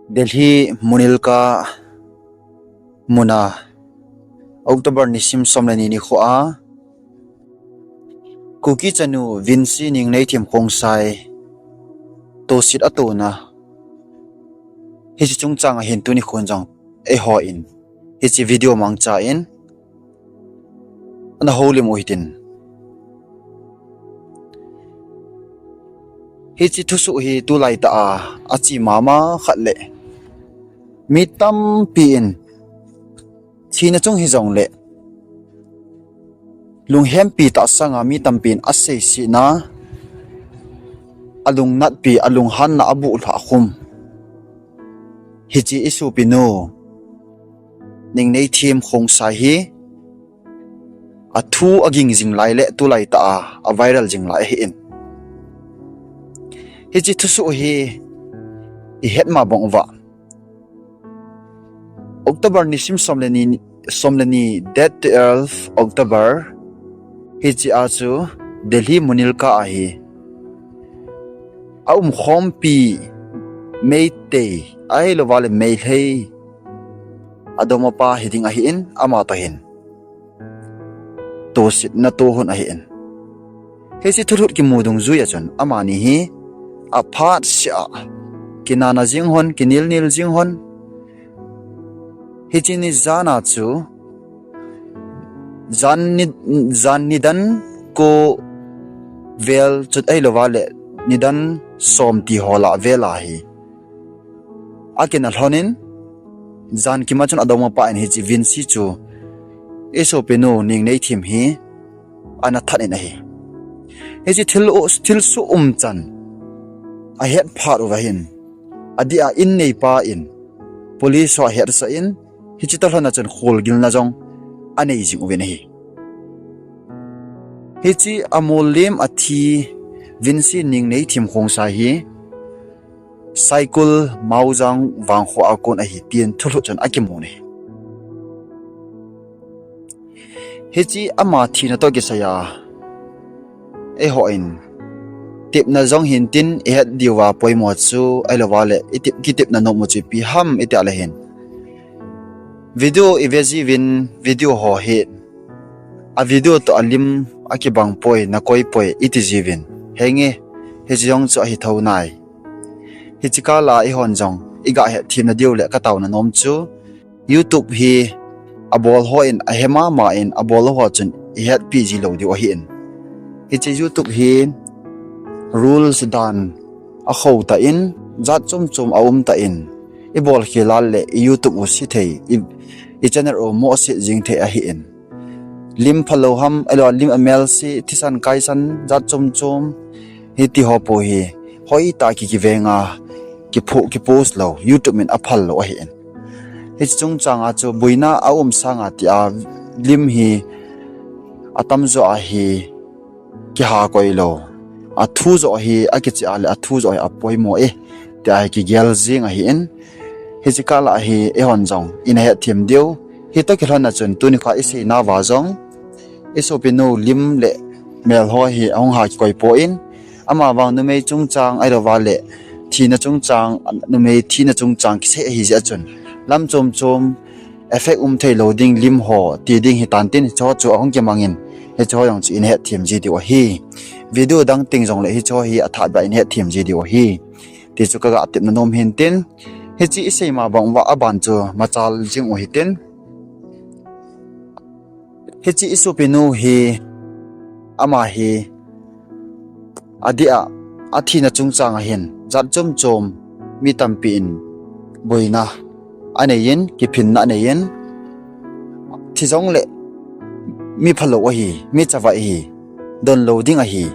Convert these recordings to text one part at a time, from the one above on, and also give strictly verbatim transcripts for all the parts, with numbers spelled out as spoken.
Delhi Munilka muna October nisim som le ni nikho a Kuki chanu Vinci Ningneithem Khongsai toset atona, hiche chungchang a hin tuni khon jong eihon hiche video mangcha in ana houlim u hitin. Hiche thusoh hi tulai tah a ache mama khat le mi tampi in thina chung hijongle lunghempi tah sanga mi tampi in aseisetna, alungnatpi, alunghanna abuhlhah khum hiche isopinu Ningneithem Khongsai hi athu aging jing lai le tulai tah a aviral jing lai ahin. Hiche thusoh hi ihet ma bang uva October nisim som le ni, som le ni, date twelve October, hiche a chu Delhi Munilka a hi aumkhompi Meitei ahilouva le Meilhei adongmapa hiding ahin, ama toh hin tosetna to hon ahin. Hiche thulhut kimu dungjui a chun amani hi aphatseh a kinana jing hon, kinelnel jing hon. Hiche ni jan a chu jan ni, jan nidan ko vel chu ahilouva le nidan som ti ho lah vel a hi akina lhonin, jan kima chun adongmapa in hiche Vinci chu isopinu Ningneithem hi ana that in ahi. Hiche thil u, thilsoh umchan ahet phat uva hin, adeh a inneipa in police ho ahetsah in, hiche toh lhon a chun kholgilna jong anei jing uvin ahi. Hiche amol lem athi Vinci Ningneithem Khongsai hi Saikul Maojang vangkho a kon ahi tin thulhut chun akimun ahi. Hiche ama thina toh kisai a eihon tepna jong hintin ihet diuva poimo chu ahilouva le itep, kitepna nom u chu ipi ham itia le hin, video ive jiuvin, video ho hi a video toh alim akibang poi, nakoi poi iti jiuvin. Henge, hiche jong chu ahi thou nai. Hiche kah a eihon jong iga hetthemna diu le kataona nom chu YouTube hi abol hon ahe mama in, abol ho chun ihetpi ji lou diu ahin. Hiche YouTube hi rules dan akhou tah in, jat chom chom aum tah in, ibol khel a le i YouTube u se thei, i, i channel u mohse jing thei ahin. Lim phalou ham, ahilouleh lim amelse, thisan kaisan, jat chom chom, hiti ho po hi hoitah a ki, kivenga kipho, kipost lou, YouTube in aphal lou ahin. Hiche chungchang a chu boina aum sanga tia lim hi atamjo a hi kiha koi lou, athu jo hi akicheh a le athu jo hi apoimo e, tia hi kigel jing ahin. Hiche kah a hi eihon jong ina hetthem diu, hitoh kilhon a chun tuni kho a iseinauva jong isopinu lim le mel ho hi ahung ha kikoi poi, amavang numei chungchang ahilouva le thina chungchang, numei thina chungchang kisei ahi jeh a chun lam chom chom effect um thei lou ding lim ho ti ding hitan tin, hicheho chu ahung kimangin, hicheho jong chu ina hetthem ji diu ahi. Video dang teng jongle hicheho hi athah beh a ina hetthem ji diu ahi, ti chu kaga tepna nom hintin, hiche isei ma bang uva aban chu machal jing u hitin. Hiche isopinu hi, ama hi adeh a athina chungchang a hin jat chom chom mi tampi in boina anei in, kiphinna anei in, thi jongle mi phalou ahi, mi chavai ahi, donlou ding ahi,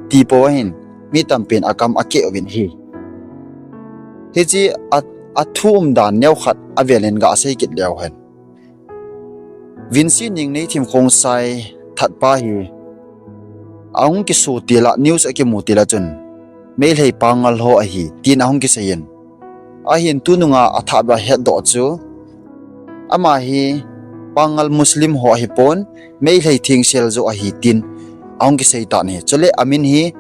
tipou ahin mi tampi in akam akeh uvin ahi. Hiche a, athu umdan neokhat avelin gasei kit leu hen, Vinci Ningneithem Khongsai thatpa hi ahung kiso til a, news akimu til a chun Meilhei Pangal ho ahi tin ahung kiseiyin, ahin tununga athah beh a hetdoh chu ama hi Pangal Muslim ho ahipon, Meilhei thengsel joh ahi tin ahung kisei tan ahi. Chule amin hi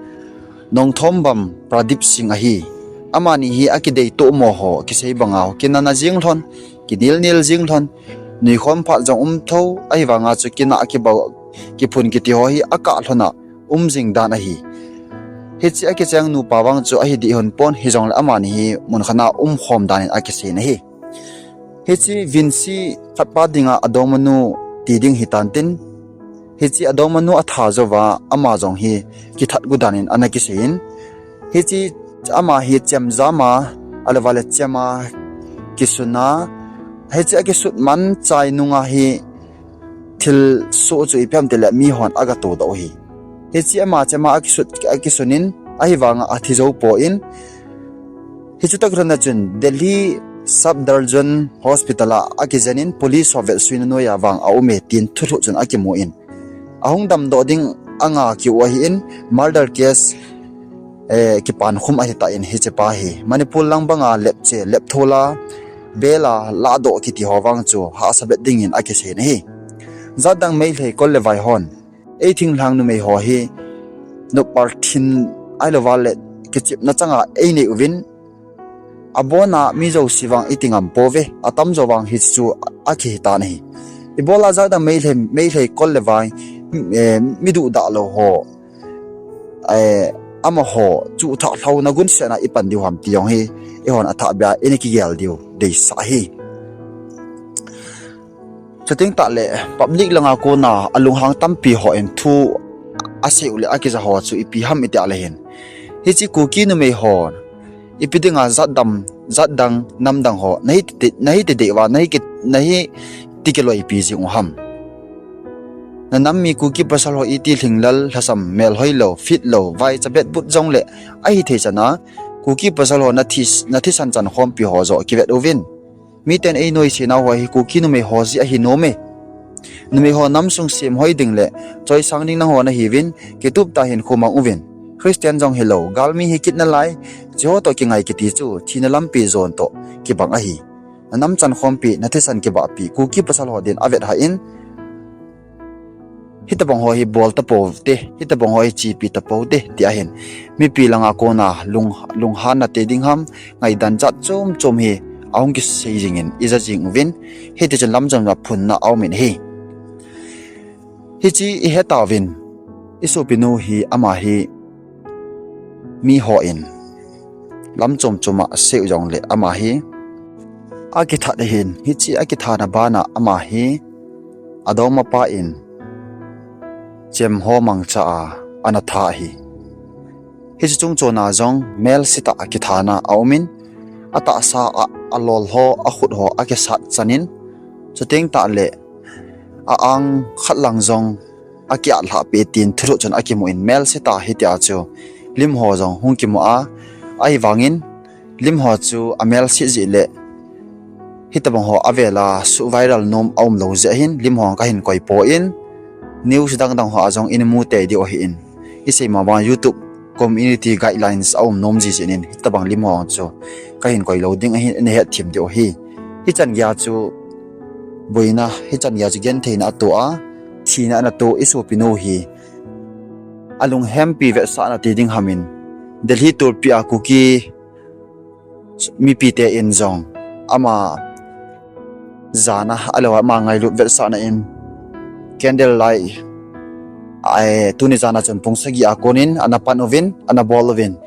Nongthombam Pradip Singh ahi. Amani hi akidei tomo ho kisei banga ho kinana jing lhon, kinil nil jing lhon, nuikhom phat jong um tho, ahivanga chu kina akibau, kiphun kiti ho hi akah lhona um jing dan ahi. Hiche akicheng nupa vang chu ahi dih hon pon, hijongle amani hi mun khat a umkhom dan in akisei in ahi. Hiche Vinci khatpa dinga adongmanu ti ding hitan tin, hiche adongmanu atha jouva ama jong hi kithat gu dan in ana kisei in, hiche ama hi chemjam a, ahilouleh chem a, kisun a, hiche akisut man chai nunga hi thilsoh chu ipi ham tile mihon aga todoh u ahi. Hiche ama chem a akisut, akisun in, ahivanga athi jou poi. Hiche tah kilhon a chun Delhi Safdarjung Hospital a akijen in, police ho vetsuina noiya vang aume tin thulhuh chun akimu in, ahung damdoh ding anga kiu ahin, murder case, eh, kipan khum ahitan hichepa hi Manipur lang banga lepche, lepthola, bela, lahdoh kiti ho vang chu hahsa bet dingin akisei in ahi. Jatdang Meitei kol le vai hon, ei thinglhang numei ho hi nopthin ahilouleh kichepna changa einei uvin, abona mi jouse vang iti ngam pouve, atamjo vang hichu akihitan ahi. Ibola Jatdang Meitei, Meitei kol le vai, eh, mi duhdah lou ho, eh, amaho chuhthah lhouna gunsetna ipan diu ham ti jong hi eihon athahbeh a ina kigel diu deisah ahi. Chuteng tahle public langa kona alunghang tampi hon thu asei u le akija ho chu ipi ham iti le hin, hiche Kuki numei ho, ipi dinga jatdam, jatdang, namdang ho nahi ti, nahi ti deh uva, nahi ki, nahi ti kiloipi jing u ham? Nanam mi Kuki pasal ho iti lhinglel, lhasam, melhoilou, fitlou, vaicha betbut jongle ahithei chana Kuki pasal ho nathi, nathisan chankhompi ho joh kivet uvin. Miten einoise nau ho hi Kuki numei ho jeh ahi nome. Numei ho namsung semhoi ding le choisang ding nangho nahiuvin, kitup tah in khomang uvin. Christian jong hilou, galmi hi kit nalai, hicheho toh kingai kiti chu thina lampi jon toh kibang ahi. Nanam chankhompi, nathisan kibahpi Kuki pasal ho din avet hah in, hitobang ho hi bol tapoute, hitobang ho hi chepi tapoute ti ahin, mipi langa kona lung, lunghanna te ding ham, ngaidan jat chom chom hi ahung kisei jingin ija jing uvin, hitichun lamchom a phunna aumin ahi. Hiche ihetauvin, isopinu hi ama hi miho in lamchom chom a asei u jongle ama hi akithat ahin, hiche akithana bana ama hi adongmapa in chemho mangcha a ana tha ahi. Hiche chungchona jong melse tah a kithana aumin, atahsa a, alol ho, akhut ho akisat chanin, chuteng tahle a-ang khat lang jong akiat lhahpeh tin thulhuh chun akimun, melse tah hitia chu lim ho jong hung kimu a, ahivangin lim ho chu amelse jeh le hitobang ho avela su viral nom aumlou jeh hin lim ho kahin koipon, news dangdang ho a jong inamu tei diu ahin, isei ma bang YouTube community guidelines aum nom jeh jeh in hitobang lim ho chu kahin koilou ding ahin, nahetthem diu ahi. Hichan geiya chu boina, hichan geiya chu gentheina ato a, thina ana to isopinu hi alunghempi vetsahna ti ding hamin, Delhi tulpi a Kuki mipite in jong ama jana, ahilouleh ama ngailut vetsahna in candle light, ai, tuni jana chun pung sagi a konin ana pan uvin, ana bol uvin.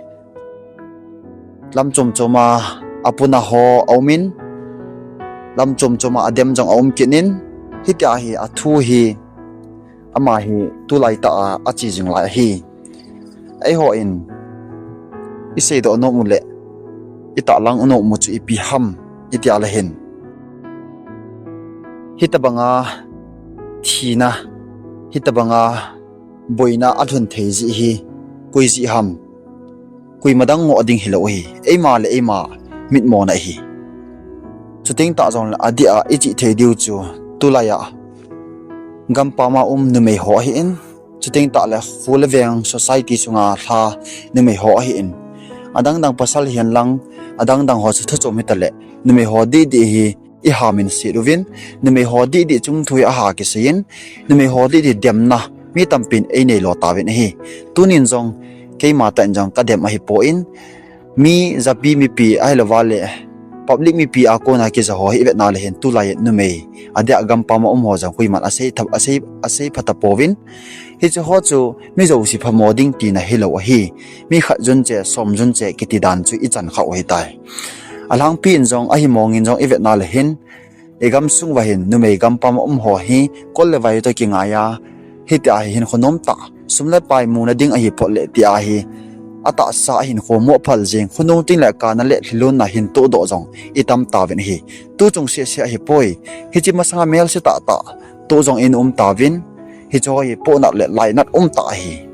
Lamchom chom a apuna ho aumin, lamchom chom a adem jong aum kit in, hitia hi athu hi ama hi tulaitah a ache jing lai ahi. Eihon iseidoh nom u le itahlang u nom u chu ipi ham itia le hin, hitobanga thina, hitobanga boina alhun thei jeh hi koi jeh ham? Koima dang ngoh ding hilou ahi, eima le eima mitmona ahi. Chuteng tah jongle adeh a ichih thei diu chu tulaiya gampam a um numei ho ahin, chuteng tahle khul le veng society sunga lha numei ho ahin, adangdang pasal hihen lang, adangdang ho chu thuchom hitale numei ho dihdih hi ihamin set uvin, numei ho dihdih chungthu hi aha kiseiyin, numei ho dihdih demna mi tampin einei lo tauvin ahi. Tunin jong keima tah in jong kadem ahipon, Mi japi mipi ahilouva le public mipi a kona kija ho hi ivetna le hin tulai numei adia gampam a um ho jong koiman asei thap, asei, asei pha tapouvin. Hiche ho chu mi jouse phamo ding tina hilou ahi. Mi khat jun che, som jun che kiti dan chu ichan khah u ahitai. Alhangpi in jong, ahimong in jong ivetna le hin, igamsung uva hin numei gampam a um ho hi kol le vai toh kingai a, hitia hi hinkho nom tah, sum le pai muna ding ahi phot le tia hi atahsa ahinkho moh phal jing, khonung teng le kana le lhilunna hin tohdoh jong itam tauvin ahi. Tuchung sese ahipoi, hiche masanga melse tahtah toh jong in um tauvin, hiche ho hi pohnat le lainat um tah ahi.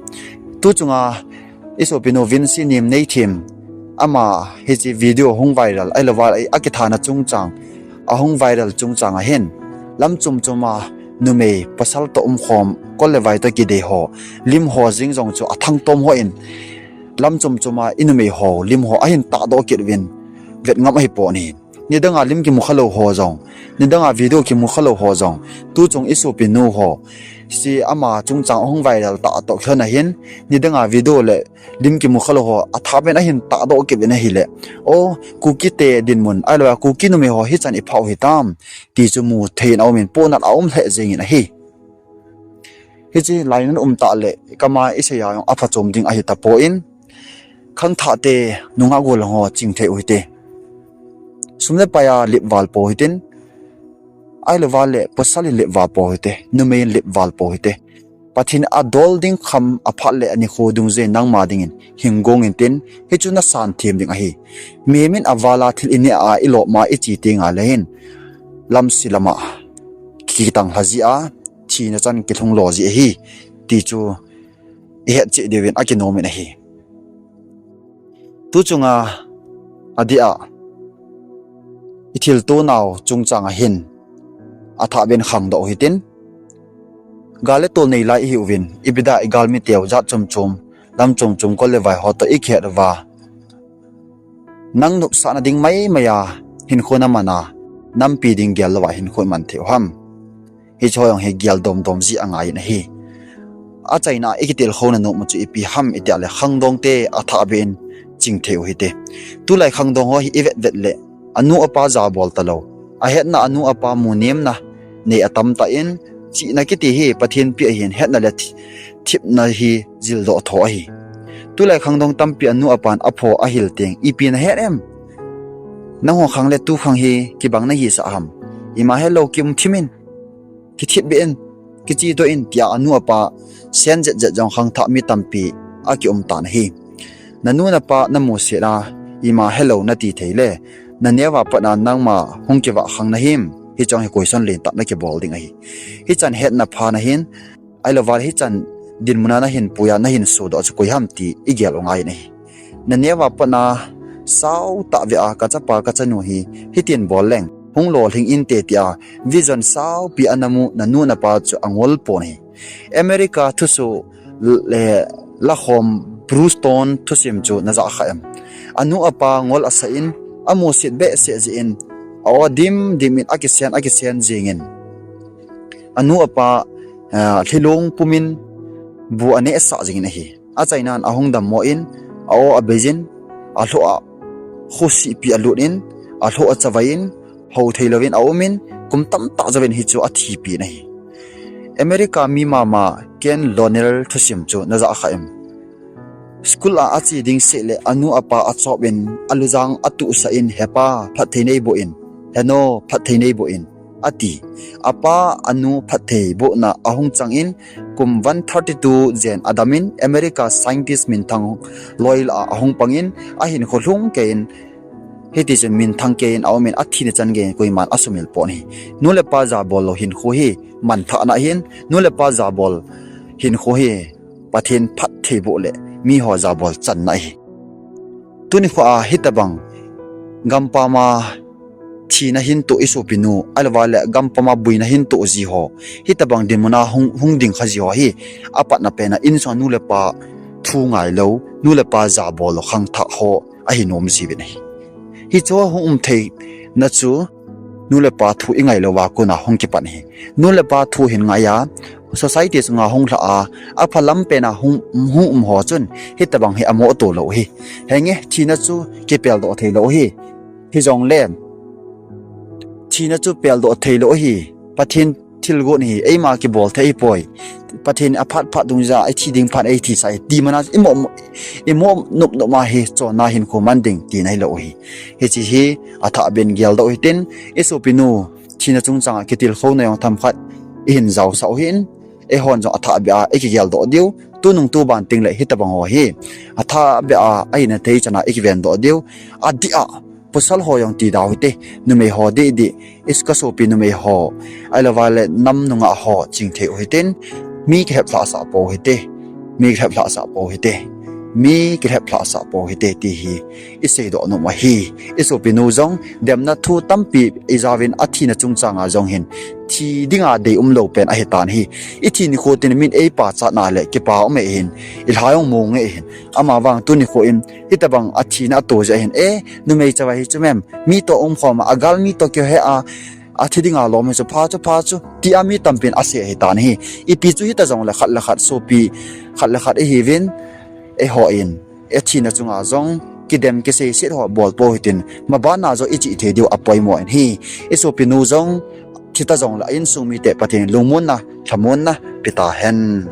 Tuchunga isopinu Vinci Nemneithem, ama hiche video hung viral ahilouva akithana chungchang, ahung viral chungchang a hin, lam chom chom a numei pasal toh umkhom, kol le vai toh kidei ho lim ho jing jong chu athangtom hoi in, lam chom chom a inumei ho lim ho ahin tahdoh kit uvin, vet ngam ahipon ahi. Nidanga lim kimu khalou ho jong, nidanga video kimu khalou ho jong, tuchung isopinu ho, hiche ama chungchang ahung viral tah toh kilhon a hin, nidanga video le lim kimu khalou ho athah ben ahin tahdoh kit uvin ahile, o, Kuki te dinmun ahilouva Kuki numei ho hichan iphah u hitam ti chu mu thei in aumin, pohnat aum lheh jengin ahi. Hiche lainat um tah le kama isei a jong aphachom ding ahi tapon, khangthah te nungah gollhang ho chingthei u hite. Sum le pai a lipval pou hitin, ahilouva le pasal in lipval pou hite, numei in lipval pou hite. Pathen in adol ding kham aphat le anikho dungjuiya nangma dingin hing gong intin, hichu nasan them ding ahi. Mihem in aval a thil ineh a ilop ma iche tengle hin, lamse lama kitang lha ji a, thina chan kilhung lo ji ahi, ti chu ihet cheh diuvin akinom in ahi. Tuchunga, adeh a, ithilto nau chungchang a hin, athah ben khangdoh u hitin, gal le tol nei lai ihiuvin, ipi dia igalmi teu jat chom chom, lam chom chom kol le vai ho toh ikihet uva, nang nopsahna ding maimai a hinkho naman a, nampi ding gel louva hinkho iman thei u ham? Hiche ho jong hi gel domdom ji angai in ahi. Achaina a ikitilkhouna nom u chu ipi ham itia le, khangdong te athah ben chingthei u hite. Tulai khangdong ho hi ivet vet le, anu apa jabol talou, ahetna anu apa munemna nei atam tah in, chihna kiti hi Pathen peh ahin, hetna le thi-, thepna hi jildoh tho ahi. Tulai khangdong tampi anu apan apho ahil teng ipi nahet em? Nangho khang le tu khang hi kibang nahisah ham? Ima helou kium thim in, kithipbeh in, kichedoh in tia anu apa sen jet jet jong khangthah mi tampi akium tan ahi. Nanu napa namusit a ima helou nati thei le, naneo a pat a nangma hung kivah khang nahim? Hiche jong hi question lentah nakibol ding ahi. Hichan hetna pha nahin, ahilouva le hichan dinmun a nahin pui a nahin sodoh chu koi ham ti igel u ngai in ahi. Naneo a pat a sao tah vea kachapa kachanu hi hitin bol leng hung lolhing inte tia vision saopi anamu nanu napa chu angol pon ahi. America thusoh le lakhom Bruce Stone thusim chu najah kha em? Anu apa ngol asah in, amusit behseh jeh in, a-o dimdim in akisen akisen jengin, anu apa, ah, lhilung pumin bu anehsah jengin ahi. Achainan ahung dammo in, a-o abeijin, alhoh a khosihpi alut in, alhoh achavai in, hou theilouvin aumin, kum tamtah jouvin hichu athipin ahi. America mi mama Ken Larner thusim chu najah kha em? School a ache ding seh le anu apa achopin, alujang atuhsah in, hepa phatthei neiboh in, henu phatthei neiboh in, ati. Apa anu phattheibohna ahung changin, kum one thirty-two jen adamin, America scientist minthang loi lah a ahung pangin, ahinkho lhung keiyin, hitichun minthang keiyin aumin, athina chan geiyin koiman asumil pon ahi. Nu le pa jabol lou hinkho hi manthahna ahin, nu le pa jabol hinkho hi Pathen phattheiboh le miho jabol channa ahi. Tuni khoa hitobang gampam a thina hintoh isopinu, ahilouva le gampam a boina hintoh ji ho, hitobang dinmun a hung, hung ding kha ji ho hi, apatna pen a insung a nu le pa thu ngailou, nu le pa jabol lou khangthah ho ahi nom jiuvin ahi. Hiche ho hung um theina chu nu le pa thu ingai louva kona hung kipan hi. Nu le pa thu hin ngaiya, society chunga hung lha a, apha lam pena hung, hung um ho chun, hitobang hi amoh to lou hi. Henge, thina chu kipeldoh thei lou hi. Hijongle, thina chu peldoh thei lou hi. Pathen thilgon hi, eima kibol thei hipoi. Pathen aphat phat dungjui a, ithi ding phat eithisah hi. Ti mana imo, imo nop nop ma hi, chonna hinkho man ding, tina hilou hi. Hiche hi, athahbeh in geldoh hitin, isopinu, thina chungchanga kitilkhouna jong themkhat, ihin jaosah u hin, eihon jong athahbeh a, ikigeldoh diu, tunung tuban tengle hitobang ho hi. Athahbeh a, ahina thei chana ikivendoh diu, adeh a, pasal ho jong ti dau hite, numei ho deh deh, is kasopi numei ho, ahilouva le nam nungah ho chingthei u hitin, mi kilheplhahsah pou hite, mi kilheplhahsah pou hite, mi kilheplhahsah pou hite ti hi, iseidoh nom ahi. Isopinu jong, demna thu tampi ijaovin athina chungchanga jong hin, thi dinga dei umlou pen ahitan hi. Ithi nikho tin min eipachatna le kipa ume hin, ilha jong mong nge hin. Amavang tuni nikho in, hitobang athina ato jeh hin, e, numei chavai hi chu mem, mi toh umkhom a, agal mi toh kihe a, athi dinga lom hi chu pha chu, pha chu, tia mi tampin asei ahitan hi. Ipi chu hita jongle khat le khat sopi, khat le khat ihiuvin, eihon, ithina chunga jong, kidem kiseiset ho bol pou hitin, mabana jong ichih thei diu apoimo in hi. Isopinu jong, thita jongle a insung mite Pathen in lungmonna, lhamonna, petahen.